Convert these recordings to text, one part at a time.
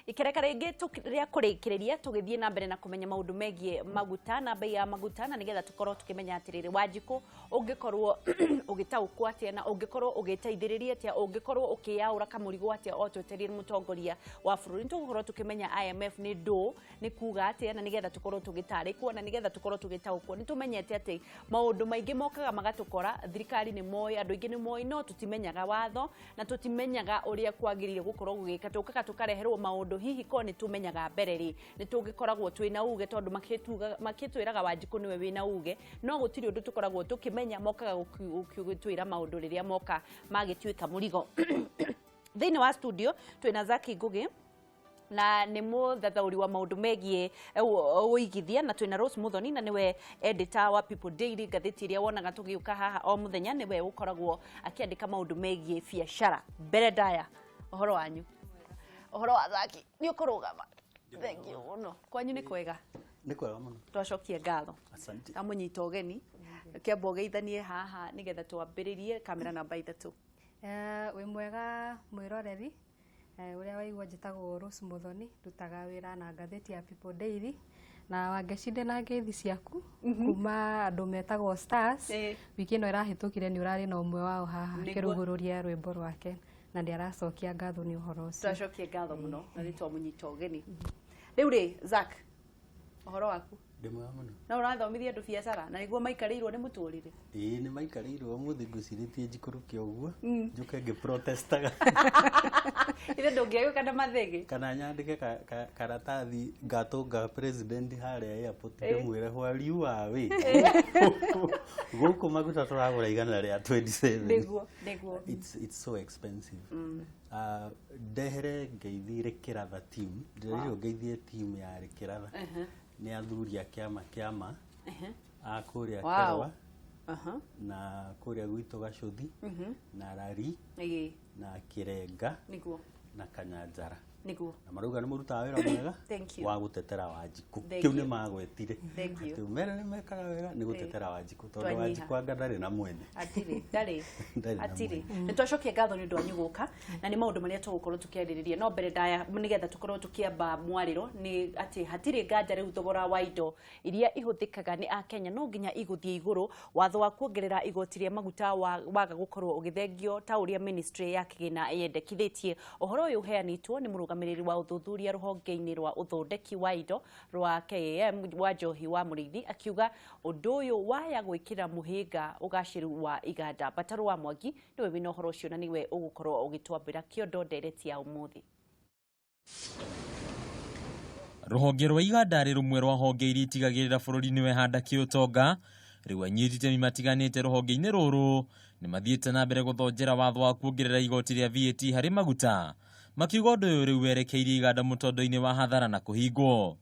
Ikereka rĩngĩ rĩa kũrĩkĩrĩria tũgĩthiĩ na mbere na kũmenya maũndũ megiĩ maguta na bei ya maguta, na nĩgetha tũkorwo tũkĩmenya atĩrĩrĩ, Wanjikũ, ũngĩkorwo ũgĩtaũkwo atĩa na ũngĩkorwo ũgĩteithĩrĩria atĩa, ũngĩkorwo ũkĩyaũra kamũrigo atĩa o twetereire mũtongoria wa bũrũri. Nĩ tũgũkorwo tũkĩmenya IMF nĩ ndũ, nĩ kuga atĩa, na nĩgetha tũkorwo tũgĩtarĩkwo na nĩgetha tũkorwo tũgĩtaũkwo. Nĩ tũmenyete atĩ maũndũ maingĩ mokaga magatũkora, thirikari nĩ moĩ, andũ aingĩ nĩ moĩ, no tũtimenyaga watho na tũtimenyaga ũrĩa kwagĩrĩire gũkorwo gũgĩka. Tũkaga tũkareherwo maũndũ, hihi korwo nĩ tũmenyaga mbere rĩ, nĩ tũngĩkoragwo twĩna uge, tondũ makĩtwĩraga Wanjikũ nĩwe wĩna uge, no gũtirĩ ũndũ tũkoragwo tũkĩmenya. Mokaga gũtwĩra maũndũ rĩrĩa moka magĩtuĩka mũrigo. Thĩinĩ wa studio twĩna Zaki Ngugi, na nĩ mũthathaũri wa maũndũ megiĩ ũigithia, na twĩna Rose Muthoni, na nĩwe editor wa People Daily, ngathĩti ĩrĩa wonaga tũgĩũka haha o mũthenya. Nĩwe ũkoragwo akĩandĩka maũndũ megiĩ biacara. Mbere ndaya, ũhoro wanyu, ũhoro wa Zaki, nĩ ũkũrũgama. Thank you mũno. Kwanyu nĩ kwega? Nĩ kwega mũno. Twacokia ngatho. Asante. Amũnyita ũgeni, kĩamba ũgeithanie haha nĩgetha twambĩrĩrie kamera namba 3. Wĩ mwega mwĩroreri. Ũrĩa waigua, njĩtagwo Rose Muthoni, ndutaga wĩra na ngathĩti ya People Daily, na Wangeci, na ngeithi ciaku kuma andũ metagwo Stars. Wiki ĩno ĩrahĩtũkire nĩ ũrarĩ na ũmwe wao haha akĩrugũrũria rwĩmbo rwake, na nĩ aracokia ngatho nĩ ũhoro ũcio. Twacokie ngatho mũno na nĩ twamũnyita ũgeni. Rĩu rĩ, Zack, ũhoro waku? Ndĩ mwega mũno. Na ũrathomithia andũ biacara na nĩguo maikarĩirwo nĩ mũtũrĩre. Ĩĩ, nĩ maikarĩirwo. Ũmũthĩ ngwĩcirĩtie njikũrũke ũguo njũke ngĩprotestaga. Ithe ndũngĩagĩũka na mathĩgĩ? Kana nyandĩke karatathi ngatũnga president harĩa airport, ndĩmwĩre while you are away, gũkũ maguta tũragũra 127. Nĩguo. It's so expensive. Ndehere ngeithi Rĩkĩratha team, ndĩrerirwo ngeithie team ya Rĩkĩratha, nĩ athuri a kĩama a kũrĩa Kerwa na kũrĩa gwitũ Gacũthi na Rari na Kĩrenga na Kanyanjara, na marauga nĩ mũrutaga wĩra mwega Thank you. wa gũtetera Wanjikũ. Thank Kĩu you. nĩ magwetire Thank you. atĩ mere nĩ mekaga wega nĩ gũtetera Wanjikũ, tondũ Twanyiha. Wanjikũ anga ndarĩ na mwene. Atirĩ, ndarĩ. Ndarĩ na Atirĩ. Nĩ twacokia ngatho nĩ ũndũ wanyu gũka, na nĩ maũndũ marĩa tũgũkorwo tũkĩarĩrĩria. No mbere ndaya, nĩgetha tũkorwo tũkĩamba mwarĩro, nĩ atĩ hatirĩ nganja rĩu thogora wa indo iria ihũthĩkaga nĩ akenya no nginya igũthiĩ igũrũ, watho wa kuongerera igoti rĩa maguta waga gũkorwo ũgĩthengio ta ũrĩa ministry ya kĩgĩna yendekithĩtie. Ũhoro ũyũ ũheanĩtwo nĩ mũrũgamĩrĩri wa ũthuthuria rũhonge-inĩ rwa ũthondeki wa indo rwa KAM, wa Njohi wa Mũrĩithi, akiuga ũndũ ũyũ waya gwĩkĩra mũhĩnga ũgacĩru wa iganda. Mbataro wa Mwangi nĩwe wĩna ũhoro ũcio na nĩwe ũgũkorwo ũgĩtwambĩra kĩondo ndereti ya ũmũthĩ. Rũhonge rwa iganda rĩ rũmwe rwa honge iria itigagĩrĩra bũrũri nĩ wehanda kĩũtonga. Rĩu anyiti itemi matiganĩte rũhonge-inĩ rũrũ nĩ mathiĩte na mbere gũthonjera watho wa kuongerera igoti rĩa VAT harĩ maguta, makiuga ũndũ ũyũ rĩu werekeirie iganda mũtondo-inĩ wa hathara na kũhingwo.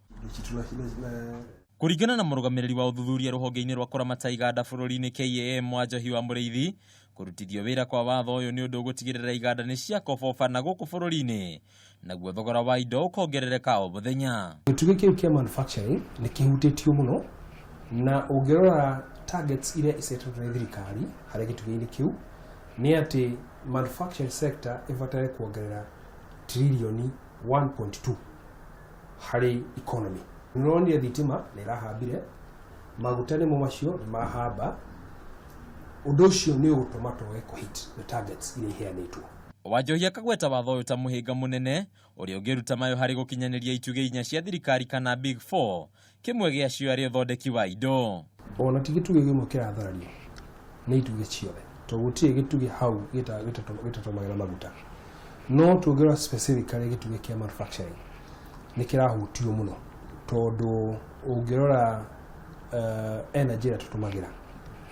Kũringana na mũrũgamĩrĩri wa ũthuthuria rũhonge-inĩ rwa kũramata iganda bũrũri-inĩ KAM, Wanjohi wa Mũrĩithi, kũrutithio wĩra kwa watho ũyũ nĩ ũndũ ũgũtigĩrĩra iganda nĩ ciakoboba na gũkũ bũrũri-inĩ, naguo thogora wa indo ũkongerereka o mũthenya. Gĩtugĩ kĩu kĩa manufacturing nĩ kĩhutĩtio mũno, na ũngĩrora targets iria isetĩtwo nĩ thirikari harĩ gĩtugĩ-inĩ kĩu nĩ atĩ manufacturing sector ĩbatare kuongerera tririoni 1.2 harĩ economy. Nĩũronire thitima nĩ ĩrahambire, maguta nĩmo macio nĩ mahamba. Ũndũ ũcio nĩ ũgũtũma twage kũ-hit the targets iria iheanĩtwo. Wanjohi akagweta watho ũyũ ta mũhĩnga mũnene ũrĩa ũngĩruta mayo harĩ gũkinyanĩria itugĩ inya cia thirikari kana Big Four, kĩmwe gĩacio arĩ ũthondeki wa indo. Ona ti gĩtugĩ kĩmwe kĩratharario, nĩ itugĩ ciothe, tondũ gũtirĩ gĩtugĩ hau gĩtatũmagĩra maguta. No tũngĩrora specifically gĩtugĩ kĩa manufacturing nĩ kĩrahutio mũno, tondũ ũngĩrora energy ĩrĩa tũtũmagĩra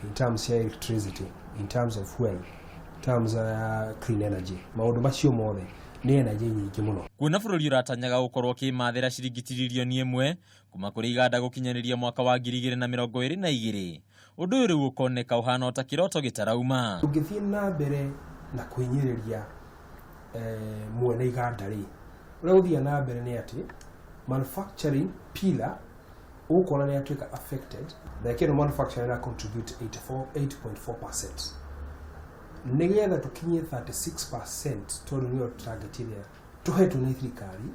in terms ya electricity, in terms of fuel, in terms ya clean energy, maũndũ macio mothe nĩ energy nyingĩ mũno. Kuona bũrũri ũratanyaga gũkorwo ũkĩmathĩra ciringi tiririoni 1 kuma kũrĩ iganda gũkinyanĩria mwaka wa 2022, ũndũ ũyũ rĩu ũkoneka ũhana o ta kĩroto gĩtarauma. Ũngĩthiĩ na mbere na kũhinyĩrĩria mwene iganda rĩ, ũrĩa gũthiĩ na mbere nĩ atĩ manufacturing pillar ũgũkora nĩ yatuĩka affected. Ndagĩka ĩno manufacturing ĩra contribute 84 8.4%. Nĩgetha tũkinyie 36%, tondũ nĩyo target ĩrĩa tũhetwo nĩ thirikari,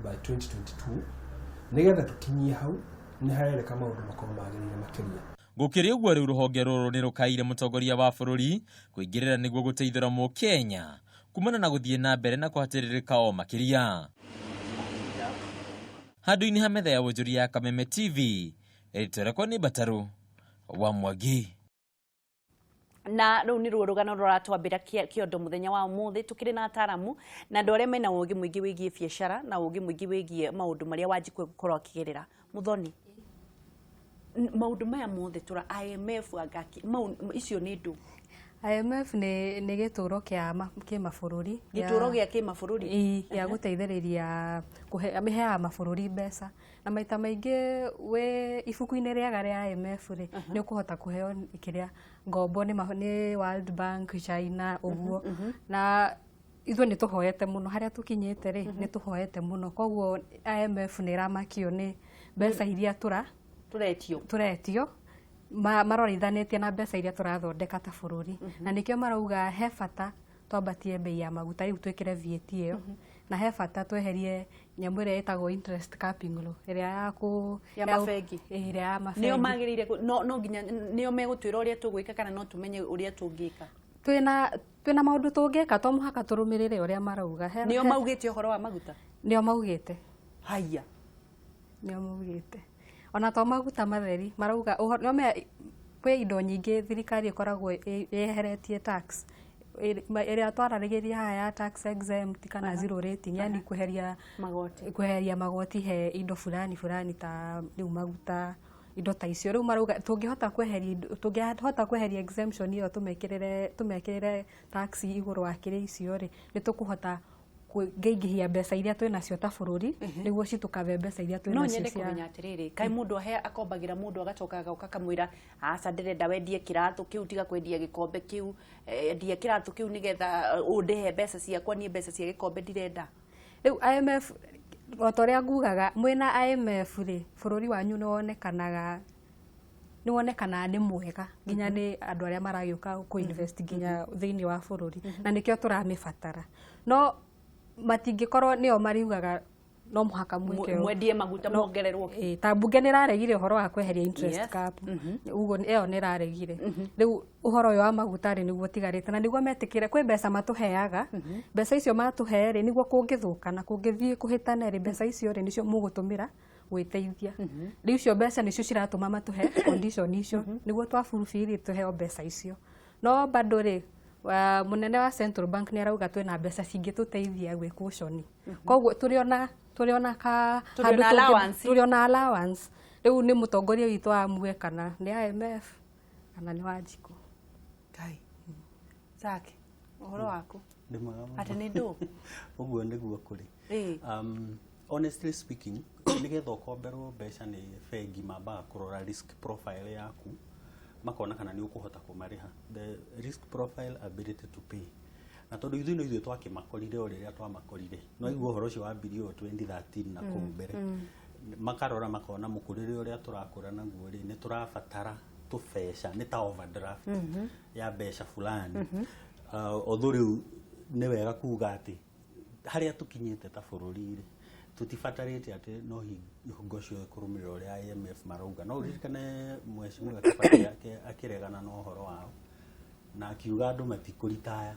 by 2022. Nĩgetha tũkinyie hau nĩ harereka maũndũ makorwo magĩrĩire makĩria. Gũkĩrĩ ũguo, rĩu rũhonge rũrũ nĩ rũkaire mũtongoria wa bũrũri kũingĩrĩra nĩguo gũteithũra mũkenya kumana na gũthiĩ na mbere na kũhatĩrĩrĩka o makĩria. Handũ-inĩ ha metha ya wonjoria ya Kameme TV, rĩtwa rĩakwa nĩ Mbatarũ wa Mwangi. Na rĩu nĩ ruo rũgano rũratwambĩra kĩondo mũthenya wa ũmũthĩ. Tũkĩrĩ na ataramu na andũ arĩa mena ũgĩ mũingĩ wĩgiĩ biacara na ũgĩ mũingĩ wĩgiĩ maũndũ marĩa Wanjikũ egũkorwo akĩgerera. Mũthoni, maũndũ maya mothe tũra IMF angaki mau icio nĩ ndũ? IMF nĩ gĩtũro kĩa kĩmabũrũri. Gĩtũro gĩa kĩmabũrũri. Ĩĩ, gĩa gũteithĩrĩria kũhe, mĩheaga mabũrũri mbeca, na maita maingĩ wĩ ibuku-inĩ rĩega rĩa IMF rĩ, nĩ ũkũhota kũheo kĩrĩa ngombo nĩ World Bank, China ũguo. Na ithuĩ nĩ tũhoete mũno harĩa tũkinyĩte rĩ, nĩ tũhoete mũno, koguo IMF nĩ ĩramakio nĩ mbeca iria tũretio. Tũretio marorithanĩtie na mbeca iria tũrathondeka ta bũrũri, na nĩkĩo marauga he bata twambatie bei ya maguta rĩu, twĩkĩre VAT ĩyo, na he bata tweherie nyamũ ĩrĩa ĩtagwo interest capping law, ĩrĩa ya kũ Ya mabengi. Ĩĩ, ĩrĩa ya mabengi. Nĩo magĩrĩire no nginya nĩo megũtwĩra ũrĩa tũgwĩka kana no tũmenye ũrĩa tũngĩka? Twĩna maũndũ tũngĩka, to mũhaka tũrũmĩrĩre ũrĩa marauga. Nĩo maugĩte ũhoro wa maguta? Nĩo maugĩte. Haya. Nĩo maugĩte ona to maguta matheri marauga no kwĩ indo nyingĩ thirikari ĩkoragwo yeheretie tax ĩrĩa twararĩgĩria haha ya tax exempt kana zero rating, yani kweheria magoti. Kweheria magoti he indo fulani fulani ta rĩu maguta, indo ta icio. Rĩu marauga tũngĩhota kweheria exemption ĩyo, tũmekĩrĩre tax igũrũ wa kĩrĩa icio rĩ, nĩ tũkũhota kũingĩhia mbeca iria twĩnacio ta bũrũri nĩguo citũkave mbeca iria No twĩnacio nyende cia kũmenya atĩrĩrĩ, kaĩ mũndũ ahe akombagĩra mũndũ agacoka agoka akamwĩra, "Aca, ndĩrenda wendie kĩratũ kĩu, tiga kwendia gĩkombe kĩu, endia kĩratũ kĩu nĩgetha ũndĩhe mbeca ciakwa, niĩ mbeca cia gĩkombe ndirenda"? Rĩu IMF, o ta ũrĩa ngugaga, mwĩna IMF rĩ, bũrũri wanyu nĩ wonekanaga nĩ mwega nginya nĩ andũ arĩa maragĩũka kũ-invest nginya thĩinĩ wa bũrũri, na nĩkĩo tũramĩbatara. No matingĩkorwo nĩo mariugaga no mũhaka mwĩke ũũ. Mwendie maguta mongererwo. Ĩĩ, ta mbunge nĩ ĩraregire ũhoro wa kweheria interest cap ũguo, ĩyo nĩ ĩraregire. Rĩu ũhoro ũyũ wa maguta rĩ, nĩguo ũtigarĩte na nĩguo metĩkĩre kwĩ mbeca matũheaga. Mbeca icio matũhe rĩ, nĩguo kũngĩthũka na kũngĩthiĩ kũhĩtane rĩ, mbeca icio rĩ, nĩcio mũgũtũmĩra gwĩteithia. Rĩu icio mbeca nĩcio ciratũma matũhe condition icio nĩguo twa fulfill tũheo mbeca icio. No bado rĩ, mũnene wa Central Bank nĩ arauga twĩna mbeca cingĩtũteithia gwĩkũconi, koguo tũrĩ ona ka Tũrĩ handũ ona allowance. Tũrĩ ona allowance. Rĩu nĩ mũtongoria witũ amue kana nĩ IMF kana nĩ Wanjikũ. Ngai Zaki, ũhoro waku? Ndĩ mwega mũno. Atĩ nĩ ndũ? Ũguo nĩguo kũrĩ. Honestly speaking, nĩgetha ũkomberwo mbeca nĩ bengi, mambaga kũrora risk profile yaku, makona kana nĩ ũkũhota kũmarĩha, the risk profile, ability to pay. Na tondũ ithuĩ no ithuĩ twakĩmakorire o rĩrĩa twamakorire, no igua ũhoro ũcio wambirie o 2013 na kũu mbere, makarora makona mũkũrĩre ũrĩa tũrakũra naguo rĩ, nĩ tũrabatara tũbeca, nĩ ta overdraft ya mbeca fulani. Although rĩu nĩ wega kuga atĩ harĩa tũkinyĩte ta bũrũri rĩ, tũtibatarĩte atĩ no hingo ciothe kũrũmĩrĩra ũrĩa IMF marauga. No ũririkane Mheshimiwa Kibaki akĩregana na ũhoro wao na akiuga andũ matikũritaya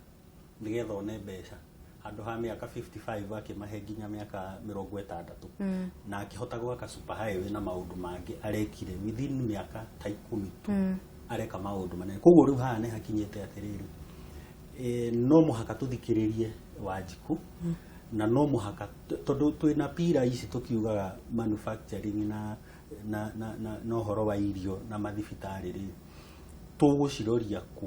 nĩgetha one mbeca handũ ha mĩaka 55, akĩmahe nginya mĩaka 60, na akĩhota gwaka super highway na maũndũ mangĩ arekire within mĩaka ta 10 tu, areka maũndũ manene. Koguo rĩu haha nĩ hakinyĩte atĩrĩrĩ, no mũhaka tũthikĩrĩrie Wanjikũ, na no mũhaka tondũ twĩna pira ici tũkiugaga manufacturing na ũhoro wa irio na mathibitarĩ rĩ, tũgũciroria kũ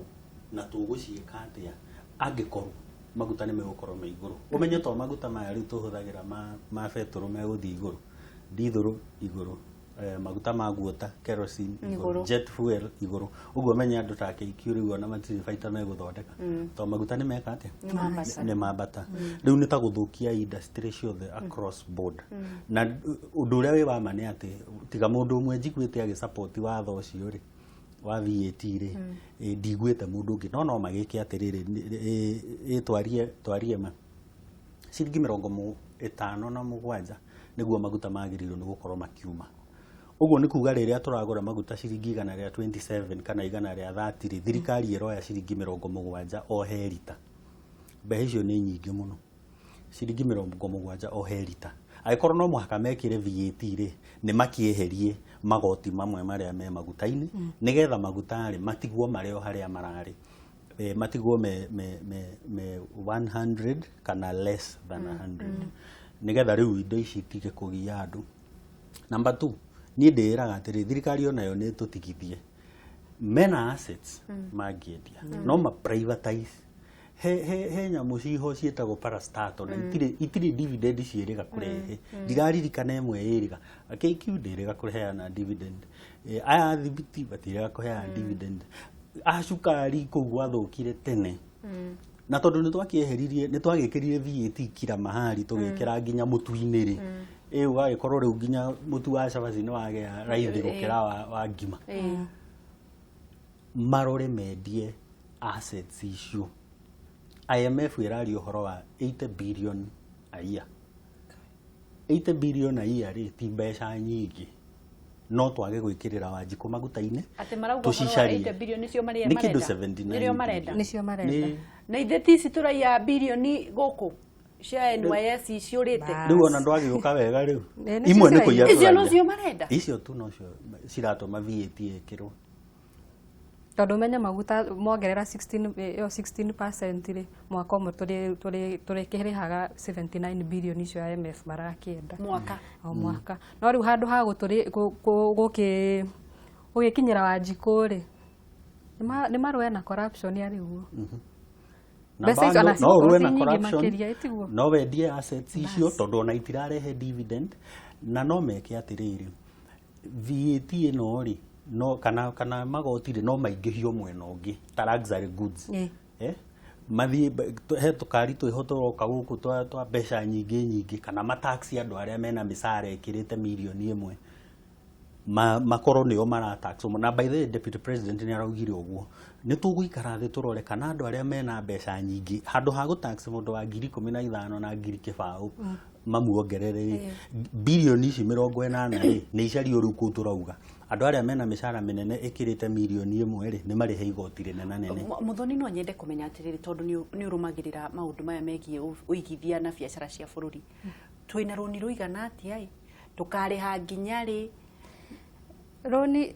na tũgũciĩka atĩa angĩkorwo maguta nĩ megũkorwo me igũrũ? Ũmenye to maguta maya rĩu tũhũthagĩra ma betũrũ megũthiĩ igũrũ, ndithũrũ igũrũ, maguta ma guota, kerosene igũrũ, Igũrũ. jet fuel igũrũ. Ũguo menye andũ ta KQ rĩu ona matirĩ baita megũthondeka to maguta nĩ meka atĩa? Nĩ mambata. Nĩ mambata. Rĩu nĩ ta gũthũkia industry ciothe across board. Na ũndũ ũrĩa wĩ wa ma nĩ atĩ tiga mũndũ ũmwe njiguĩte agĩsupport watho ũcio rĩ wa VAT rĩ, ndiguĩte mũndũ ũngĩ. No magĩke atĩrĩrĩ, twarie ma ciringi mĩrongo ĩtano na 7 nĩguo maguta magĩrĩirwo nĩ gũkorwo makiuma. Ũguo nĩ kuga rĩrĩa tũragũra maguta ciringi 127 kana 130 rĩ, thirikari ĩroya ciringi 70 o he rita. Mbeca icio nĩ nyingĩ mũno, ciringi 70 o he rita. Angĩkorwo no mũhaka mekĩre VAT rĩ, nĩ makĩeherie magoti mamwe marĩa me maguta-inĩ, nĩgetha maguta rĩ matigwo marĩ o harĩa mararĩ, matigwo me 100 kana less than 100, nĩgetha rĩu indo ici itige kũgia andũ. Number 2, niĩ ndĩĩraga atĩrĩ, thirikari onayo nĩ ĩtũtigithie. Mena assets mangĩendia, no ma privatize. He nyamũ ciho ciĩtagwo parastatal na itirĩ dividend ciĩrĩga kũrehe. Ndiraririkana ĩmwe ĩrĩga. KQ ndĩrĩga kũheana dividend. Aya thibiti matirĩga kũheana dividend. A cukari kũu gwathũkire tene na tondũ nĩ twakĩeheririe, nĩ twagĩkĩrire VAT kila mahali, tũgĩkĩra nginya mũtu-inĩ rĩ, ĩ ũgagĩkorwo rĩu nginya mũtu wa cabaci nĩ wagĩa raithi gũkĩra wa ngima. Marore mendie assets icio. IMF ĩraria ũhoro wa 80 billion a year. 80 billion a year rĩ, ti mbeca nyingĩ, no twage gwĩkĩrĩra Wanjikũ maguta-inĩ. Atĩ marauga ũhoro wa Tũcicarie. 80 billion nĩcio marĩa Nĩ kĩndũ marenda. 79 Nĩrĩo marenda. billion. Nĩcio marenda. Na ithe ti ici tũraiya bilioni gũkũ cia NYS ciũrĩte. Rĩu ona ndwagĩũka wega rĩu. Nĩ nĩcio Imwe nĩ ciraiya. kũiya Icio tũraiya. nocio marenda. Icio tu nocio ciratũma VAT ĩkĩrwo. Tondũ menye maguta mongerera 16, ĩyo 16% rĩ, mwaka ũmwe tũrĩkĩrĩhaga 79 billion icio IMF marakĩenda. Mwaka. O mwaka. No rĩu handũ ha gũgĩkinyĩra Wanjikũ rĩ, nĩ marũe na corruption arĩ guo. Namba Mbeca icio no ona no cikorwo ũrũe ti na nyingĩ corruption, makĩria, ĩtiguo? no wendie assets icio tondũ ona itirarehe dividend. Na no meke atĩrĩrĩ, VAT ĩno rĩ, no kana magoti rĩ, no maingĩhio mwena ũngĩ ta luxury goods. Mathiĩ he tũkari twĩho tũroka gũkũ twa mbeca nyingĩ nyingĩ, kana mataxi andũ arĩa mena mĩcara ĩkĩrĩte mirioni 1, makorwo nĩo marataxwo. Na by the way, deputy president nĩ araugire ũguo, nĩ tũgũikara thĩ tũrore kana andũ arĩa mena mbeca nyingĩ, handũ ha gũtax mũndũ wa 15,000 na 20,000 mamuongerere rĩ, bilioni ici 80 rĩ, nĩ icario rĩu kũu tũrauga andũ arĩa mena mĩcara mĩnene ĩkĩrĩte mirioni 1 rĩ, nĩ marĩhe igoti rĩnena nene. Muthoni, no nyende kũmenya atĩrĩrĩ, tondũ nĩ ũrũmagĩrĩra maũndũ maya megiĩ ũigithia na biacara cia bũrũri, twĩna rũni rũigana atĩa ĩ, tũkarĩha nginya rĩ? Rũni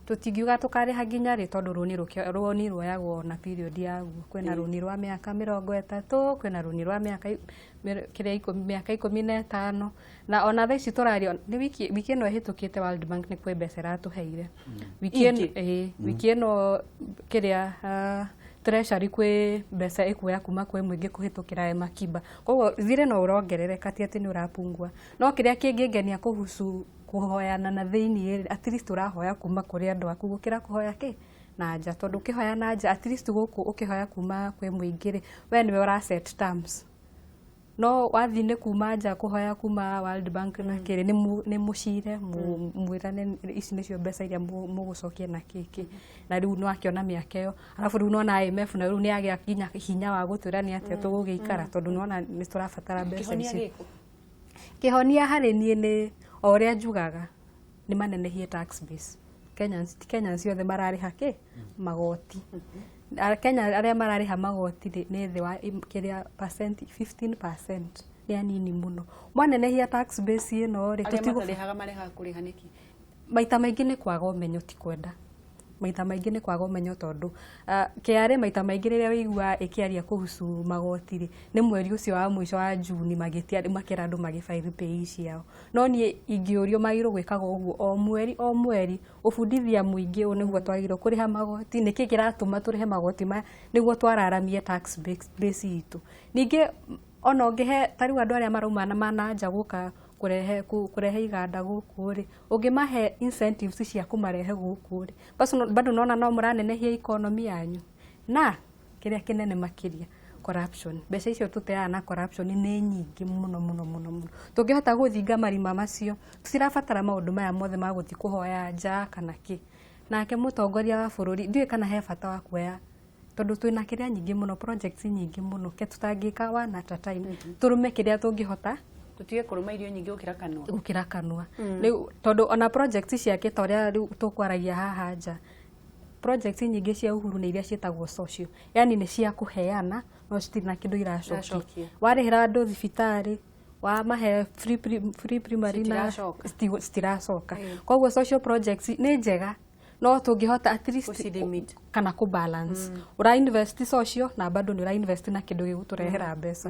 tũtingiuga tũkarĩha nginya rĩ, tondũ rũni ruoyagwo na period yaguo. Kwĩna rũni rwa mĩaka 30, kwĩna rũni rwa mĩaka kĩrĩa mĩaka 15. Na ona thaa ici tũraria nĩ wiki ĩno ĩhĩtũkĩte, World Bank nĩ kwĩ mbeca ĩratũheire wiki ĩno. Ingĩ? Ĩĩ, wiki ĩno kĩrĩa, Treasury kwĩ mbeca ĩkuoya kuma kwĩ mũingĩ kũhĩtũkĩra M-Akiba. Koguo thirĩ no ũrongerereka, ti atĩ nĩ ũrapungua. No kĩrĩa kĩngĩngenia kũhusu kũhoyana na thĩiniĩ rĩ, at least ũrahoya kuma kũrĩ andũ aku gũkĩra kũhoya kĩ na nja, tondũ ũkĩhoya na nja, at least gũkũ ũkĩhoya kuma kwĩ mũingĩ rĩ, we nĩwe ũra set terms. No wathiĩ nĩ kuma nja kũhoya kuma World Bank na kĩrĩ, nĩ mũcire mwĩrane ici nĩcio mbeca iria mũgũcokia na kĩkĩ, na rĩu nĩ wakĩona mĩaka ĩyo. Arabu rĩu nona IMF na rĩu nĩ yagĩa nginya hinya wa gũtwĩra nĩ atĩa tũgũgĩikara, tondũ nĩwona nĩ tũrabatara mbeca Kĩhonia icio. gĩkũ? Kĩhonia harĩ niĩ nĩ o ũrĩa njugaga, nĩ manenehie tax base. Kenyans, ti Kenyans othe mararĩha kĩ magoti. Kenya arĩa mararĩha magoti nĩ thĩ wa kĩrĩa percent, 15%, nĩ anini mũno. Mwanenehia tax base ĩno rĩ, Arĩa matarĩhaga marehaga kũrĩha nĩkĩ? Maita maingĩ nĩ kwaga ũmenyo, ti kwenda. Maita maingĩ nĩ kwaga ũmenyo, tondũ KRA maita maingĩ rĩrĩa wĩigua ĩkĩaria kuhusu magoti rĩ, nĩ mweri ũcio wa mũico wa Juni, magĩtia makĩra andũ magĩ file pay ciao. No niĩ ingĩũrio, magĩrĩirwo gwĩkaga ũguo o mweri o mweri, gũbundithia mũingĩ ũũ nĩguo twagĩrĩirwo kũrĩha magoti, nĩkĩ kĩratũma tũrĩhe magoti maya, nĩguo twararamie tax base itũ. Ningĩ ona ũngĩhe ta rĩu andũ arĩa marauma na nja gũka kũrehe iganda gũkũ rĩ, ũngĩmahe incentives cia kũmarehe gũkũ rĩ, basi bado nona no mũranenehia economy yanyu. Na kĩrĩa kĩnene makĩria, corruption. Mbeca icio tũteaga na corruption nĩ nyingĩ mũno mũno mũno mũno. Tũngĩhota gũthinga marima macio, tũtirabatara maũndũ maya mothe ma gũthiĩ kũhoya nja kana kĩ. Nake mũtongoria wa bũrũri, ndiũĩ kana he bata wa kuoya Tondũ twĩna kĩrĩa nyingĩ mũno, projects nyingĩ mũno, ke tũtangĩka one at a time. Tũrũme kĩrĩa tũngĩhota, Tũtige kũrũma irio nyingĩ gũkĩra kanua. Gũkĩra kanua. Rĩu tondũ ona project ciake, ta ũrĩa rĩu tũkwaragia haha nja, project nyingĩ cia Uhuru nĩ iria ciĩtagwo social, yani nĩ cia kũheana no citirĩ na kĩndũ iracokia. Iracokia. Warĩhĩra andũ thibitarĩ, wamahe free primary na Citiracoka. Citiracoka. Koguo social projects nĩ njega, no tũngĩhota at least Gũcilimit. Kana kũ balance, ũra invest social na bado nĩ ũra invest na kĩndũ gĩgũtũrehera mbeca.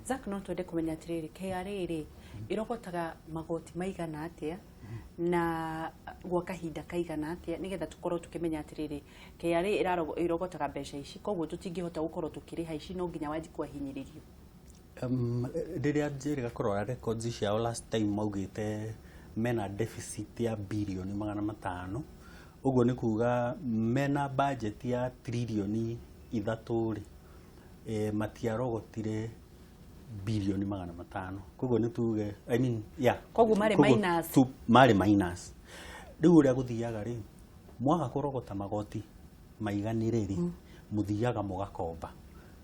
Zack, no twende kũmenya atĩrĩrĩ, KRA rĩ ĩrogotaga magoti maigana atĩa na gwa kahinda kaigana atĩa, nĩgetha tũkorwo tũkĩmenya atĩrĩrĩ, KRA ĩrogotaga mbeca ici, koguo tũtingĩhota gũkorwo tũkĩrĩha ici, no nginya Wanjikũ ahinyĩrĩrio? Rĩrĩa njĩrĩga kũrora records ciao last time, maugĩte mena deficit ya birioni 500. Ũguo nĩ kuga mena budget ya 3 trillion rĩ, matiarogotire birioni 500. Koguo nĩ tuge, I mean, yeah. Koguo marĩ Koguo minus. Marĩ minus. Rĩu ũrĩa gũthiaga rĩ, mwaga kũrogota magoti maiganĩre rĩ, mũthiaga mũgakomba,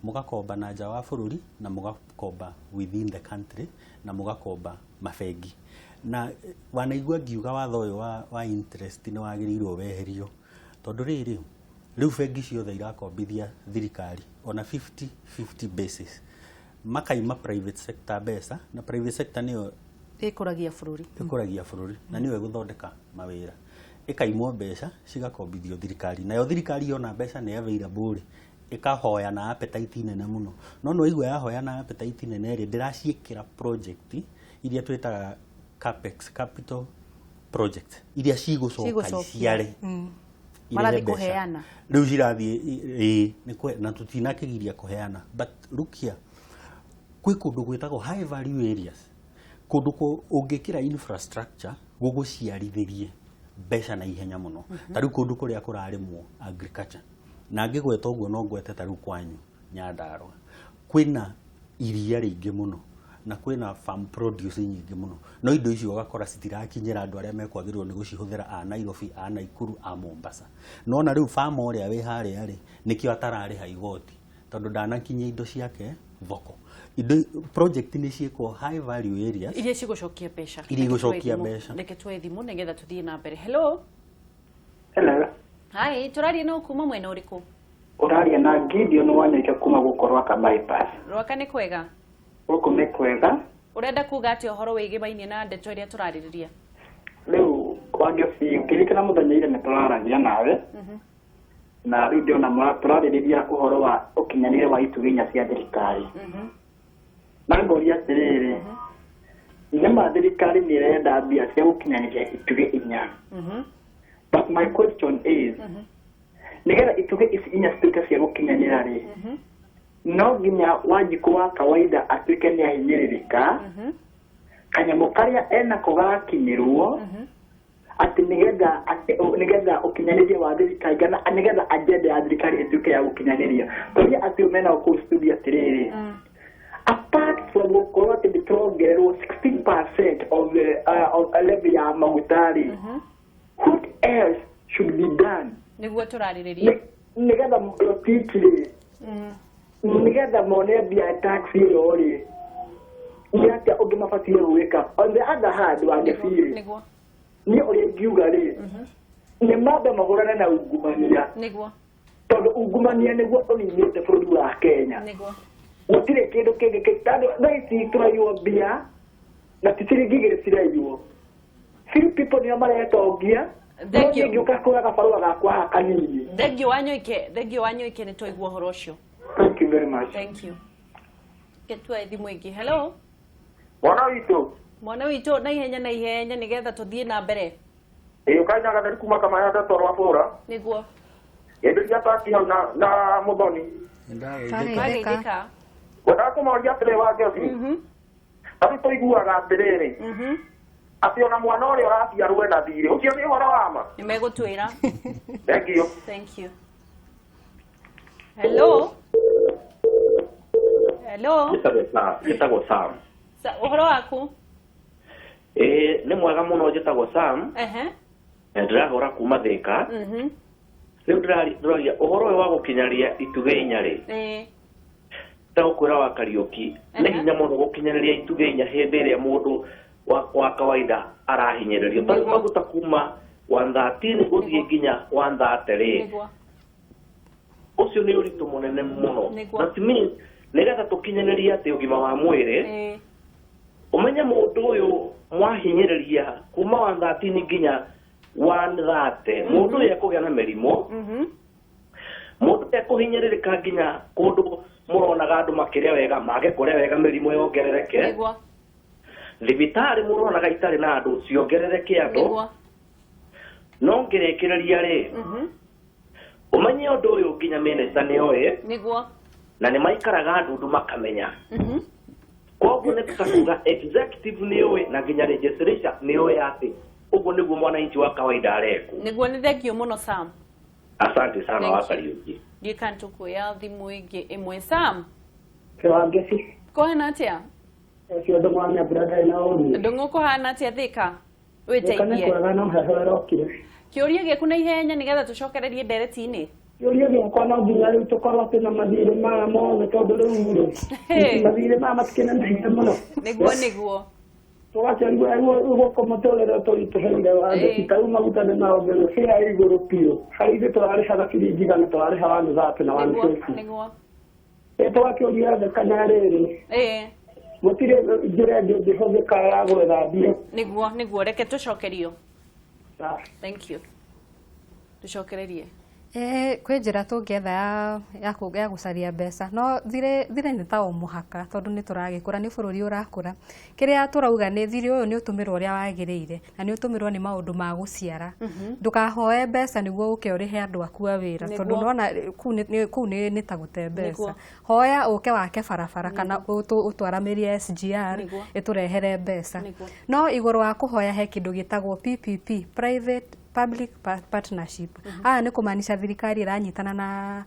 mũgakomba na nja wa bũrũri na mũgakomba within the country na mũgakomba mabengi. Na wanaigua ngiuga watho ũyũ wa interest nĩ wagĩrĩirwo weherio, tondũ rĩrĩ, rĩu bengi ciothe irakombithia thirikari ona 50 50 basis, makaima private sector mbeca, na private sector nĩyo ĩkũragia bũrũri. Ĩkũragia bũrũri na nĩyo ĩgũthondeka mawĩra. Ĩkaimwo mbeca cigakombithio thirikari, nayo thirikari yona mbeca nĩ available rĩ, ĩkahoya na appetite nene mũno. No nĩ waigua yahoya na appetite nene rĩ, ndĩraciĩkĩra project iria twĩtaga capex, capital project, iria cigũcoka Cigũcokia. iciare irehe Marathiĩ mbeca. kũheana. Rĩu cirathiĩ ĩĩ na tũtinakĩgiria kũheana, but look here, kwĩ kũndũ gwĩtagwo high value areas, kũndũ ũngĩkĩra infrastructure gũgũciarithĩrie mbeca na ihenya mũno, ta rĩu kũndũ kũrĩa kũrarĩmwo agriculture. Na ngĩgweta ũguo, no ngwete ta rĩu kwanyu Nyandarũa, kwĩna iria rĩingĩ mũno na kwĩna farm produce nyingĩ mũno, no indo icio ũgakora citirakinyĩra andũ arĩa mekwagĩrĩirwo nĩ gũcihũthĩra, a Nairobi, a Naikuru, a Mombasa. Nona rĩu farmer ũrĩa wĩ harĩa rĩ, nĩkĩo atararĩha igoti, tondũ ndanakinyia indo ciake thoko. Indo project nĩ ciĩkwo high value areas iria cigũcokia mbeca. Iria igũcokia Reke tuoe thimũ. mbeca. Reke tuoe thimũ nĩgetha tũthiĩ na mbere. Hello. Hello. Hi, tũraria no kuma mwena ũrĩkũ? Ũraria na Gideon Wanyoike kuma gũkũ Rwaka Bypass. Rwaka nĩ kwega? Gũkũ nĩ kwega. Ũrenda kuga atĩa ũhoro wĩgĩmainie na ndeto ĩrĩa tũrarĩrĩria? Rĩu Wangeci, ũkĩririkana mũthenya ira nĩ tũraragia nawe, na rĩu ndĩrona tũrarĩrĩria ũhoro wa ũkinyanĩria wa itugĩ inya cia thirikari. Na ngoria atĩrĩrĩ, nĩma thirikari nĩ ĩrenda mbia cia gũkinyanĩria itugĩ inya. But my question is, nĩgetha itugĩ ici inya cituĩke cia gũkinyanĩra rĩ, no nginya Wanjikũ wa kawaida atuĩke nĩ ahinyĩrĩrĩka, kanyamũ karĩa enako gakinyĩrwo, atĩ nĩgetha nĩgetha ũkinyanĩria wa thirikari kana nĩgetha agenda ya thirikari ĩtuĩke ya gũkinyanĩria. Tũria acio mena kũu studio atĩrĩrĩ, apart from gũkorwo atĩ nĩ tũrongererwo 16% of the of levy ya maguta rĩ, what else should be done? Nĩguo tũrarĩrĩria. Nĩgetha rotiki rĩ, nĩgetha mone mbia ya tax ĩyo rĩ, nĩ atĩa ũngĩ mabatiĩ gwĩka? On the other hand, Wangeci rĩ, niĩ ũrĩa ingiuga rĩ, nĩ mambe mahũrane na ungumania, tondũ ungumania nĩguo ũninĩte bũrũri wa Kenya. Gũtirĩ kĩndũ kĩngĩ tondũ thaa ici tũraiywo mbia na ti ciringi 2 ciraiywo. Few people nĩo maretongia. Thank you. No niĩ ngĩũka kuoya gabarũa gakwa haha kanini. Thengiũ Wanyoike, thengiũ Wanyoike, nĩ twaigua ũhoro ũcio. Thank you very much. Thank you. Reke tuoe thimũ ĩngĩ. Hello. Mwana witũ. Mwana witũ, na ihenya, na ihenya, nĩgetha tũthiĩ na mbere. Ĩ ũkaina gatheri kuma kamaya ndeto rwa bũra. Gĩthĩria taki hau na Mũthoni. Twageithĩka. Wageithĩka. Wendaga kũmoria atĩrĩ, Wangeci, tarĩu tũiguaga atĩrĩrĩ, atĩ ona mwana ũrĩa ũraciarwo ena thirĩ, ũcio nĩ ũhoro wa ma? Nĩ megũtwĩra. Thank you. Thank you. Hello, hello. Njĩtagwo Sam. Ũhoro waku? Ĩĩ, nĩ mwega mũno, njĩtagwo Sam. Ndĩrahũra kuma Thĩka. Rĩu ndĩraria ũhoro ũyũ wa gũkinyanĩria itugĩ inya rĩ. Ndagũkwĩra wa Kariũki nĩ hinya mũno gũkinyanĩria itugĩ inya hĩndĩ ĩrĩa mũndũ wa kawaida arahinyĩrĩrio. Tarĩu maguta kuma 113 gũthiĩ nginya 130 rĩ. Ũcio nĩ ũritũ mũnene mũno. That means nĩgetha tũkinyanĩrie atĩ ũgima wa mwĩrĩ ũmenye mũndũ ũyũ mwahinyĩrĩria kuma 113 nginya 130 mũndũ ũyũ ekũgĩa na mĩrimũ, mũndũ ekũhinyĩrĩrĩka nginya kũndũ mũronaga andũ makĩrĩa wega mage kũrĩa wega mĩrimũ yongerereke, thibitarĩ mũronaga itarĩ na andũ ciongerereke andũ. No ngĩrĩkĩrĩria rĩ, ũmenye ũndũ ũyũ nginya mĩnĩsta nĩoĩ na nĩ maikaraga ndundu makamenya. Koguo nĩ tũkakuga executive nĩũĩ na nginya legislature nĩũĩ atĩ ũguo nĩguo mwananchi wa kawaida arekwo. Nĩguo. Nĩ thengio mũno Sam. Asante sana wa Kariũki. Ndiũĩ tũkuoya thimũ ĩngĩ ĩmwe. Sam. Wangeci. Kũhana atĩa? Ũcio Ndũng'ũ wa Nyambura ndarĩ na ũru. Ndũng'ũ kũhana atĩa Thĩka? Wĩteithie. Kwega no heho ĩrokire. Kĩũria gĩaku na ihenya nĩgetha tũcokererie ndereti-inĩ. Kĩũria gĩakwa no nginya rĩu tũkorwo atĩ na mathirĩ maya mothe tondũ rĩu rĩ mathirĩ maya matikĩnenehire mũno. Nĩguo nĩguo. Tũgakĩrigwo gũkũ mũtũrĩre tũritũhĩire Wangeci, ta rĩu maguta nĩ marongererwo fare igũrũ biũ. Harĩ ithuĩ tũrarĩhaga ciringi igana tũrarĩha 130 na 150. Nĩguo. Tũgakĩũria thĩ kana rĩrĩ gũtirĩ njĩra ĩngĩ ĩngĩhũthĩka ya gwetha mbia. Nĩguo nĩguo, reke tũcokerio. Thank you. Tũcokererie. Kwĩ njĩra tũngĩetha ya gũcaria mbeca, no thirĩ nĩ ta o mũhaka tondũ nĩ tũragĩkũra, nĩ bũrũri ũrakũra. Kĩrĩa tũrauga nĩ thirĩ ũyũ nĩ ũtũmĩrwo ũrĩa wagĩrĩire na nĩ ũtũmĩrwo nĩ maũndũ ma gũciara. Ndũkahoe mbeca nĩguo ũke ũrĩhe andũ aku a wĩra tondũ nĩwona kũu nĩ ta gũte mbeca. Hoya ũke wake barabara kana ũtwaramĩrie SGR ĩtũrehere mbeca. No igũrũ wa kũhoya he kĩndũ gĩtagwo PPP, private public partnership. Aya nĩ kũmaanisha thirikari ĩranyitana na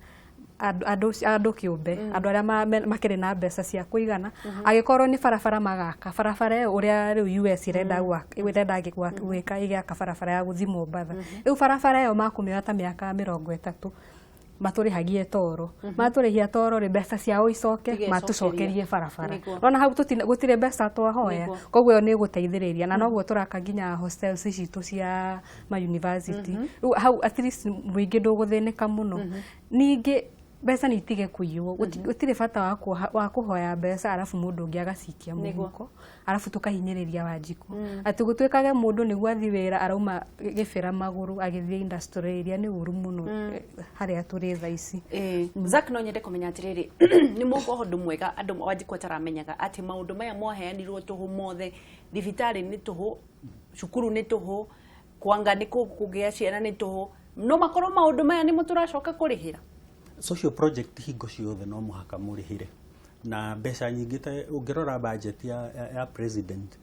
andũ kĩũmbe, andũ arĩa makĩrĩ na mbeca cia kũigana. Angĩkorwo nĩ barabara magaka barabara ĩyo ũrĩa rĩu US ĩrenda gwĩka ĩgĩaka barabara ya gũthiĩ Mombatha, rĩu barabara ĩyo makũmĩoya ta mĩaka 30 matũrĩhagie toro, matũrĩhia toro rĩ mbeca ciao icoke matũcokerie barabara. Nona hau gũtirĩ mbeca twahoya, koguo ĩyo nĩ ĩgũteithĩrĩria na noguo tũraka nginya hostels citũ cia ma university. Rĩu hau at least mũingĩ ndũgũthĩnĩka mũno. Ningĩ mbeca nĩ itige kũiywo, gũtirĩ bata wa kũhoya mbeca arabu mũndũ ũngĩ agacikia mũhuko arabu tũkahinyĩrĩria Wanjikũ atĩ gũtuĩkage mũndũ nĩguo athiĩ wĩra arauma gĩbĩra magũrũ agĩthiĩ industry area, nĩ ũru mũno harĩa tũrĩ thaa ici. Zack, no nyende kũmenya atĩrĩrĩ, nĩ mũgwo ũndũ mwega andũ Wanjikũ ataramenyaga atĩ maũndũ maya mwaheanirwo tũhũ mothe, thibitarĩ nĩ tũhũ, cukuru nĩ tũhũ, kwanga nĩ kũgĩa ciana nĩ tũhũ, no makorwo maũndũ maya nĩmo tũracoka kũrĩhĩra. Social project hingo ciothe no mũhaka mũrĩhĩre na mbeca nyingĩ. Ta ũngĩrora budget ya president,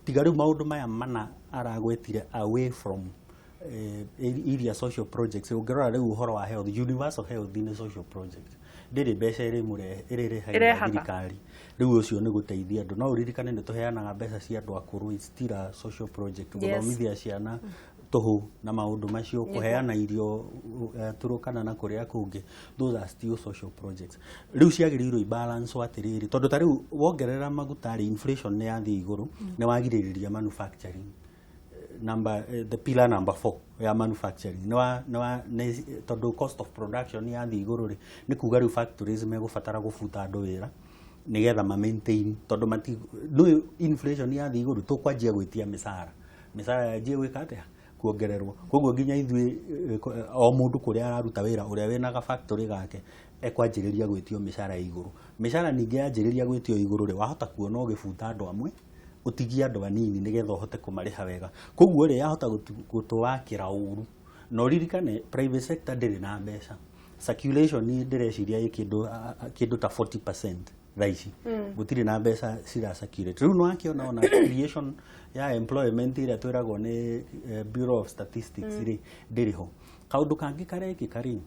tiga rĩu maũndũ maya mana aragwetire away from iria social projects, ũngĩrora rĩu ũhoro wa health, universal health nĩ social project, ndĩrĩ mbeca ĩrĩrehagĩra thirikari. Rĩu ũcio nĩ gũteithia andũ. No ũririkane nĩ tũheanaga mbeca cia andũ akũrũ, it's still a social project, gũthomithia ciana tũhũ na maũndũ macio, kũheana irio Turukana na kũrĩa kũngĩ, those are still social projects. Rĩu ciagĩrĩirwo ibalance atĩrĩrĩ, tondũ ta rĩu wongerera maguta rĩ, inflation nĩ yathiĩ igũrũ, nĩ wagirĩrĩria manufacturing number, the pillar number 4 ya manufacturing nĩ tondũ cost of production yathiĩ igũrũ rĩ, nĩ kuga rĩu factories megũbatara gũbuta andũ wĩra nĩgetha ma maintain, tondũ nĩ inflation yathiĩ igũrũ tũkwanjia gwĩtia mĩcara, mĩcara yanjie gwĩka atĩa, kuongererwo. Koguo nginya ithuĩ o mũndũ kũrĩa araruta wĩra ũrĩa wĩna ga factory gake ekwanjĩrĩria gwĩtio mĩcara igũrũ. Mĩcara ningĩ yanjĩrĩria gwĩtio igũrũ rĩ, wahota kuona ũgĩbuta andũ amwe ũtigie andũ anini nĩgetha ũhote kũmarĩha wega. Koguo rĩ, yahota gũtũwakĩra ũru. Na ũririkane private sector ndĩrĩ na mbeca, circulation ndĩreciria ĩ kĩndũ ta 40% thaa ici, gũtirĩ na mbeca cira circulate. Rĩu nĩwakĩona ona creation ya employment ĩrĩa twĩragwo nĩ Bureau of Statistics rĩ, ndĩrĩ ho. Kaũndũ kangĩ karekĩka rĩ,